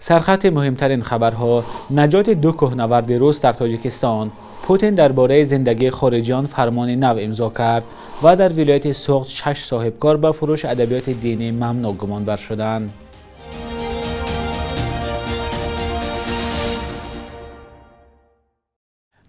Сархати муҳимтарин хабарҳо: наҷоти ду кӯҳнаварди рус дар Тоҷикистон, Путин дар бораи зиндагии хориҷиён фармони нав имзо кард ва дар вилояти Суғд 6 соҳибкор ба фурӯши адабиёти динӣ мамнӯъ гумонбар шуданд.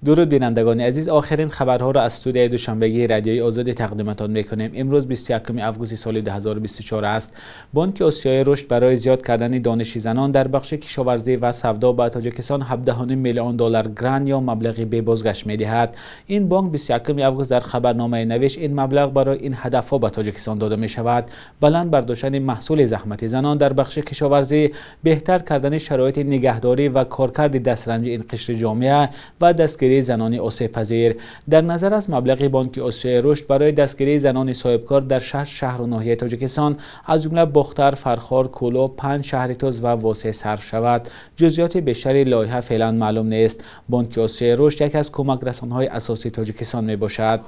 Дуруд бинандагони азиз, охирин хабарҳоро аз студияи душанбегии радиои озодӣ тақдиматон мекунем. Имрӯз 21 августи соли 2024 аст. Бонки Осиёи рушд барои зиёд кардани дониши занон дар бахши кишоварзӣ ва савдо ба Тоҷикистон 17,5 миллион доллар грант ё маблағи бебозгашт медиҳад. Ин бонк 21 август дар хабарномае навишт, ин маблағ барои ин ҳадафҳо ба Тоҷикистон дода мешавад: баланд бардоштани маҳсули заҳмати занон дар бахши кишоварзӣ, беҳтар кардани шароити нигаҳдорӣ ва коркарди дастранҷи ин қишри ҷомеа ва дастгирии занони осебпазир. Дар назар аст маблағи Бонки Осиёи рушд барои дастгирии занони соҳибкор дар 6 шаҳру ноҳияи Тоҷикистон, аз ҷумла Бохтар, Фархор, Кӯлоб, 5 шаҳри Тоз ва Восеъ сарф шавад. Ҷузъиёти бештари лоиҳа феълан маълум нест. Бонки Осиёи рушд яке аз кӯмакрасонҳои асосии Тоҷикистон мебошад.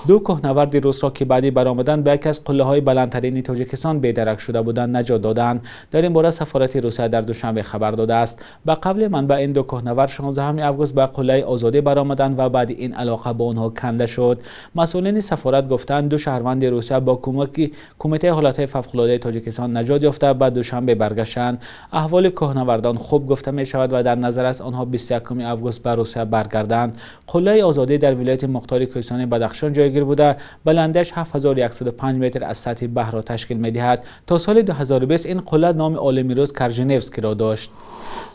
Ду кӯҳнаварди русро, ки баъди баромадан ба яке аз қуллаҳои баландтарини Тоҷикистон бедарак шуда буданд, наҷот доданд. Дар ин бора сафорати Русия дар Душанбе хабар додааст. Ба қавли манбаъ, ин ду кӯҳнавард 16 август ба қуллаи Озодӣ баромаданд ва баъди ин алоқа бо онҳо канда шуд. Масъулини сафорат гуфтанд, ду шаҳрванди Русия бо кӯмаки Кумитаи ҳолатҳои фавқулодаи Тоҷикистон наҷот ёфта ба Душанбе баргаштанд. Аҳволи кӯҳнавардон хуб гуфта мешавад ва дар назар аст онҳо 21 август ба Русия баргарданд. Қуллаи Озодӣ дар вилояти мухтори Кӯҳистони Бадахшон ҷойгир буда, баландиаш 7105 метр аз сатҳи баҳрро ташкил медиҳад. То соли 2020 ин қулла номи олими рус Корженевскийро дошт.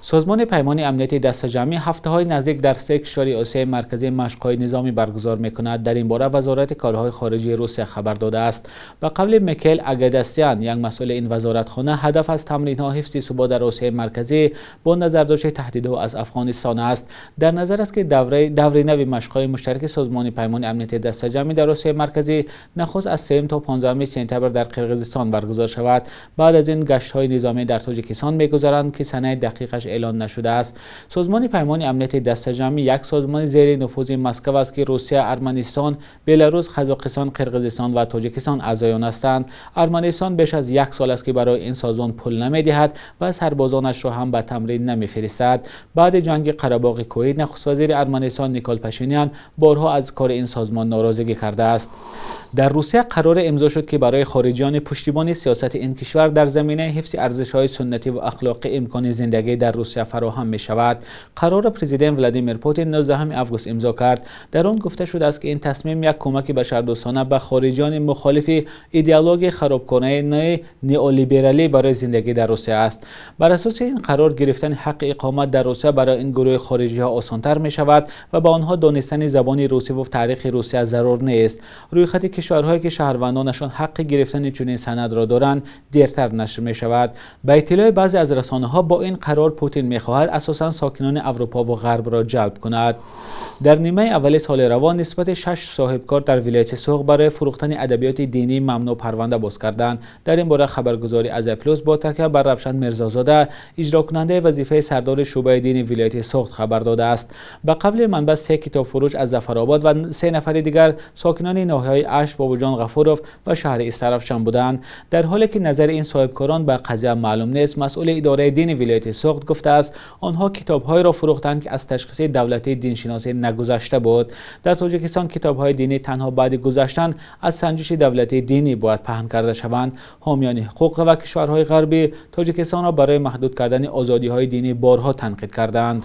Созмони Паймони Амнияти Дастаҷамъӣ ҳафтаҳои наздик дар 3 кишвари Осиёи Марказӣ машқҳои низомӣ баргузор мекунад. Дар ин бора Вазорати корҳои хориҷии Русия хабар додааст. Ба қавли Микел Агадастян, як масъули ин вазоратхона, ҳадаф аз тамринҳо ҳифзи субот дар Осиёи Марказӣ бо назардошти таҳдидҳо аз Афғонистон аст. Дар назар аст, ки даври нави машқҳои муштараки Созмони Паймони Амнияти Дастаҷамъӣ дар Осиёи Марказӣ нахуст аз 3 то 15 сентябр дар Қирғизистон баргузор шавад. Баъд аз ин гаштҳои низомӣ дар Тоҷикистон мегузаранд, ки санаи дақиқаш эълон нашудааст. Созмони Паймони Амнияти Дастаҷамъӣ як созмони зери нуфузи Москва аст, ки Русия, Арманистон, Беларус, Қазоқистон, Қирғизистон ва Тоҷикистон аъзои он ҳастанд. Арманистон беш аз як сол аст, ки барои ин созмон пул намедиҳад ва сарбозонашро ҳам ба тамрин намефиристад. Баъди ҷанги Қарабоғи Кӯҳӣ нахуствазири Арманистон Никол Пашинян борҳо аз кори ин созмон норозигӣ кардааст. Дар Русия қароре имзо шуд, ки барои хориҷиёни пуштибони сиёсати ин кишвар дар заминаи ҳифзи арзишҳои суннатӣ ва ахлоқӣ имкони зиндагӣ дар Русия фароҳам мешавад. Қарорро президент Владимир Путин 19 август имзо кард. Дар он гуфта шудааст, ки ин тасмим як кӯмаки башардӯстона ба хориҷиёни мухолифи идеологияи харобконаи неолибералӣ барои зиндагӣ дар Русия аст. Бар асоси ин қарор, гирифтани ҳаққи иқомат дар Русия барои ин гурӯҳи хориҷиҳо осонтар мешавад ва ба онҳо донистани забони русӣ ва таърихи Русия зарур нест. Рӯйхати кишварҳое, ки шаҳрвандонашон ҳаққи гирифтани чунин санадро доранд, дертар нашр мешавад. Ба иттилои баъзе аз расонаҳо, бо ин қарор Путин мехоҳад асосан сокинони Аврупо ва Ғарбро ҷалб кунад. Дар нимаи аввали соли равон нисбати 6 соҳибкор дар вилояти Суғд барои фурӯхтани адабиёти динӣ мамнӯъ парванда боз карданд. Дар ин бора хабаргузори Азия Плюс бо такя бар Равшан Мирзозода, иҷрокунандаи вазифаи сардори шӯъбаи дини вилояти Суғд хабар додааст. Ба қавли манбаъ, 3 китобфурӯш аз Зафаробод ва 3 нафари дигар сокинони ноҳияҳои Ашт, Бобоҷон Ғафуров ва шаҳри Истаравшан буданд. Дар ҳоле ки назари ин соҳибкорон ба қазия маълум нест, масъули идораи дини вилояти Суғд гуфтааст, онҳо китобҳоеро фурӯхтанд, ки аз ташхиси давлатии диншиносӣ нагузашта буд. Дар Тоҷикистон китобҳои динӣ танҳо баъди гузаштан аз санҷиши давлатии динӣ бояд паҳн карда шаванд. Ҳомиёни ҳуқуқ ва кишварҳои ғарбӣ Тоҷикистонро барои маҳдуд кардани озодиҳои динӣ борҳо танқид карданд.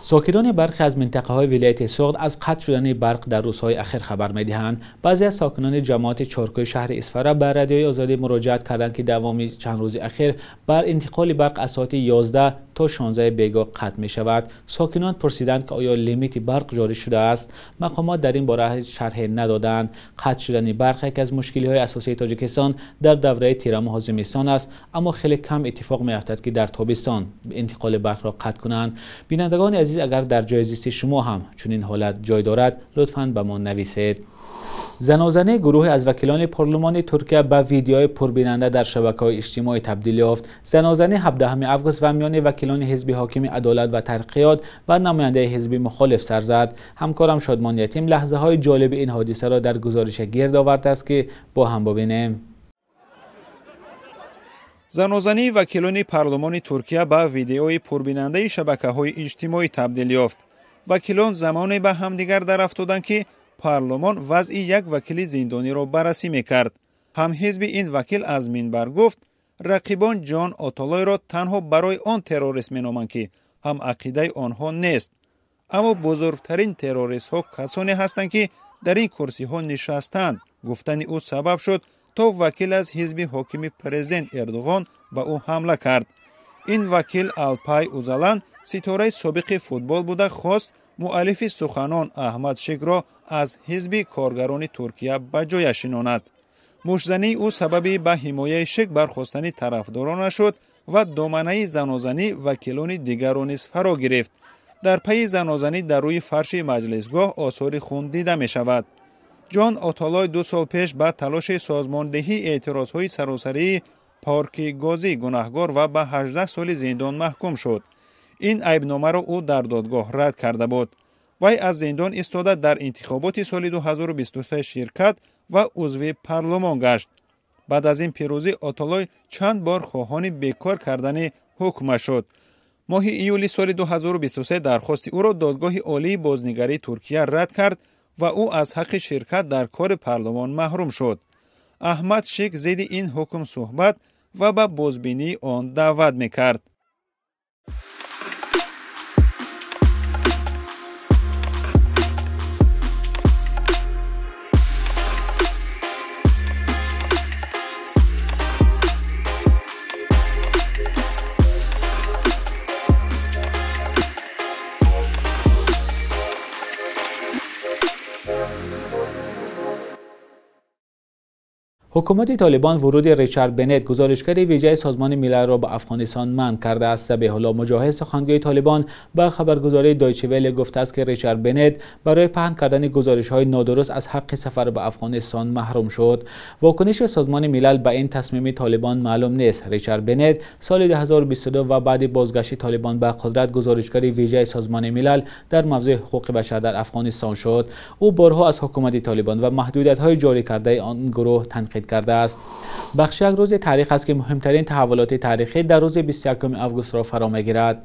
Сокинони бархе аз минтақаҳои вилояти Суғд аз қатъ шудани барқ дар рӯзҳои ахир хабар медиҳанд. Баъзе аз сокинони ҷамоати Чоркӯи шаҳри Исфара ба радиои Озодӣ муроҷиат карданд, ки давоми чанд рӯзи ахир бар интиқоли барқ аз соати 11 то 16 бегоҳ қатъ мешавад. Сокинон пурсиданд, ки оё лимити барқ ҷорӣ шудааст. Мақомот дар ин бора ҳеҷ шарҳе надоданд. Қатъ шудани барқ яке аз мушкилиҳои асосии Тоҷикистон дар давраи тирамоҳу зимистон аст, аммо хеле кам иттифоқ меафтад, ки дар тобистон интиқоли барқро қатъ кунанд. Бинандагони азиз, агар дар ҷои зисти шумо ҳам чунин ҳолат ҷой дорад, лутфан ба мо нависед. Занозании гурӯҳе аз вакилони парлумони Туркия ба видеои пурбинанда дар шабакаҳои иҷтимоӣ табдил ёфт. Занозанӣ 17 август ва миёни вакилони ҳизби ҳокими Адолат ва Тараққиёт ва намояндаи ҳизби мухолиф сар зад. Ҳамкорам Шодмон Ятим лаҳзаҳои ҷолиби ин ҳодисаро дар гузорише гирд овардааст, ки бо ҳам бибинем. Занозании вакилони парлумони Туркия ба видеои пурбинандаи шабакаҳои иҷтимоӣ табдил ёфт. Вакилон замоне ба ҳамдигар дарафтоданд, ки парлумон вазъи як вакили зиндониро баррасӣ мекард. Ҳамҳизби ин вакил аз минбар гуфт, рақибон Ҷон Отолойро танҳо барои он террорист меноманд, ки ҳамақидаи онҳо нест. Аммо бузургтарин террористҳо касоне ҳастанд, ки дар ин курсиҳо нишастанд. Гуфтани ӯ сабаб шуд, то вакил аз ҳизби ҳокими президент Эрдоғон ба ӯ ҳамла кард. Ин вакил Алпай Узалан ситораи собиқи футбол буда, хост муаллифи суханон Аҳмад Шикро аз ҳизби коргарони Туркия ба ҷояш шинонад. Муштзании ӯ сабаби ба ҳимояи Шик бархостани тарафдоронаш шуд ва доманаи занозанӣ вакилони дигарро низ фаро гирифт. Дар пайи занозанӣ дар рӯи фарши маҷлисгоҳ осори хун дида мешавад. Ҷон Отолой 2 сол пеш ба талоши созмондиҳии эътирозҳои саросарии парки Гозӣ гунаҳгор ва ба 18 соли зиндон маҳкум шуд. Ин айбномаро ӯ дар додгоҳ рад карда буд. Вай аз зиндон истода дар интихоботи соли 2023 ширкат ва узви парлумон гашт. Баъд аз ин пирӯзӣ Отолой чанд бор хоҳони бекор кардани ҳукмаш шуд. Моҳи июли соли 2023 дархости ӯро додгоҳи олии бознигарии Туркия рад кард ва ӯ аз ҳаққи ширкат дар кори парлумон маҳрум шуд. Аҳмад Шик зидди ин ҳукм суҳбат ва ба бозбинии он даъват мекард. Ҳукумати Толибон вуруди Ричард Беннет, гузоришгари вижаи Созмони Милалро ба Афғонистон манъ кардааст. Забиҳулло Муҷоҳид, сухангӯи Толибон, ба хабаргузории Дойче Велле гуфтааст, ки Ричард Беннет барои паҳн кардани гузоришҳои нодуруст аз ҳаққи сафар ба Афғонистон маҳрум шуд. Вокуниши Созмони Милал ба ин тасмими Толибон маълум нест. Ричард Беннет соли 2022 ва баъди бозгашти Толибон ба қудрат гузоришгари вижаи Созмони Милал дар мавзӯи ҳуқуқи башар дар Афғонистон шуд. Ӯ борҳо аз ҳукумати Толибон ва маҳдудиятҳои ҷорӣ кардаи он гурӯҳ танқид кардааст. Бахши як рӯзи таърих аст, ки муҳимтарин таҳаввулоти таърихӣ дар рӯзи 21 августро фаро мегирад.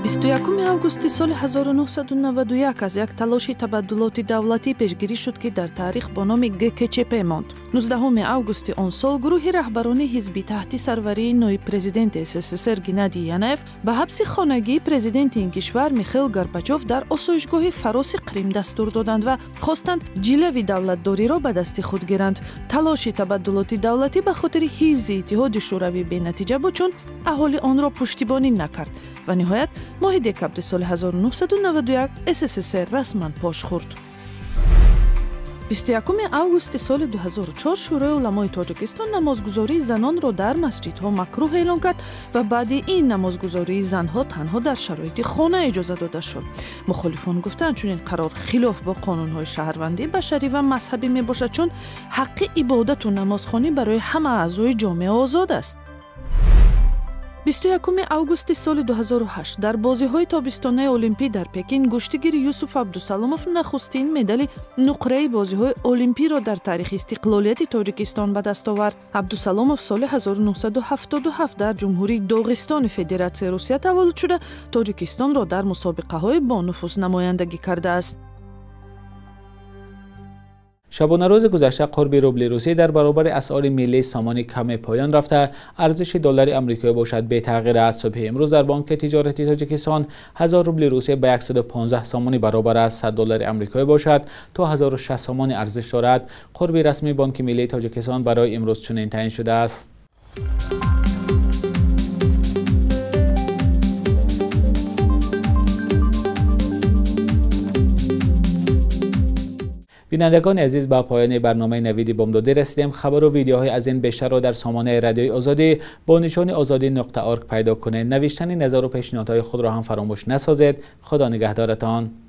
21 августи соли 1991 аз як талоши табаддулоти давлатӣ пешгирӣ шуд, ки дар таърих бо номи ГКЧП монд. 19 августи он сол гурӯҳи раҳбарони ҳизбӣ таҳти сарварии ноиб президенти СССР Геннадий Янаев ба ҳабси хонагии президенти ин кишвар Михаил Горбачов дар осоишгоҳи Фароси Қрим дастур доданд ва хостанд ҷилави давлатдориро ба дасти худ гиранд. Талоши табаддулоти давлатӣ ба хотири ҳифзи Иттиҳоди Шӯравӣ бенатиҷа буд, чун аҳолӣ онро пуштибонӣ накард ва ниҳоят моҳи декабри соли 1991 СССР расман пош хӯрд. 21 августи соли 2004 Шӯрои уламои Тоҷикистон намозгузории занонро дар масҷидҳо макрӯҳ эълон кард ва баъди ин намозгузории занҳо танҳо дар шароити хона иҷоза дода шуд. Мухолифон гуфтанд, чунин қарор хилоф бо қонунҳои шаҳрвандӣ, башарӣ ва мазҳабӣ мебошад, чун ҳаққи ибодату намозхонӣ барои ҳама аъзои ҷомеа озод аст. 21 августи соли 2008 дар бозиҳои тобистонаи Олимпӣ дар Пекин гӯштигири Юсуф Абдусаломов нахустин медали нуқраи бозиҳои Олимпиро дар таърихи истиқлолияти Тоҷикистон ба даст овард. Абдусаломов соли 1977 дар Ҷумҳурии Доғистони Федератсияи Русия таваллуд шуда, Тоҷикистонро дар мусобиқаҳои бонуфуз намояндагӣ кардааст. Шабонарӯзи гузашта қурби рубли русӣ дар баробари асъори миллии сомонӣ каме поён рафта, арзиши доллари амрикоӣ бошад бетағйир аст. Субҳи имрӯз дар Бонки тиҷорати Тоҷикистон 1000 рубли русия ба 115 сомонӣ баробар аст. 100 доллари амрикоӣ бошад то 1006 сомонӣ арзиш дорад. Қурби расмии Бонки миллии Тоҷикистон барои имрӯз чунин таъин шудааст. Бинандагони азиз, ба поёни барномаи Навиди Бомдодӣ расидем. Хабару видеоҳои аз ин бештарро дар сомонаи Радиои Озодӣ бо нишони озодӣ.org пайдо кунед. Навиштани назару пешниҳодҳои худро ҳам фаромӯш насозед. Худо нигаҳдоратон.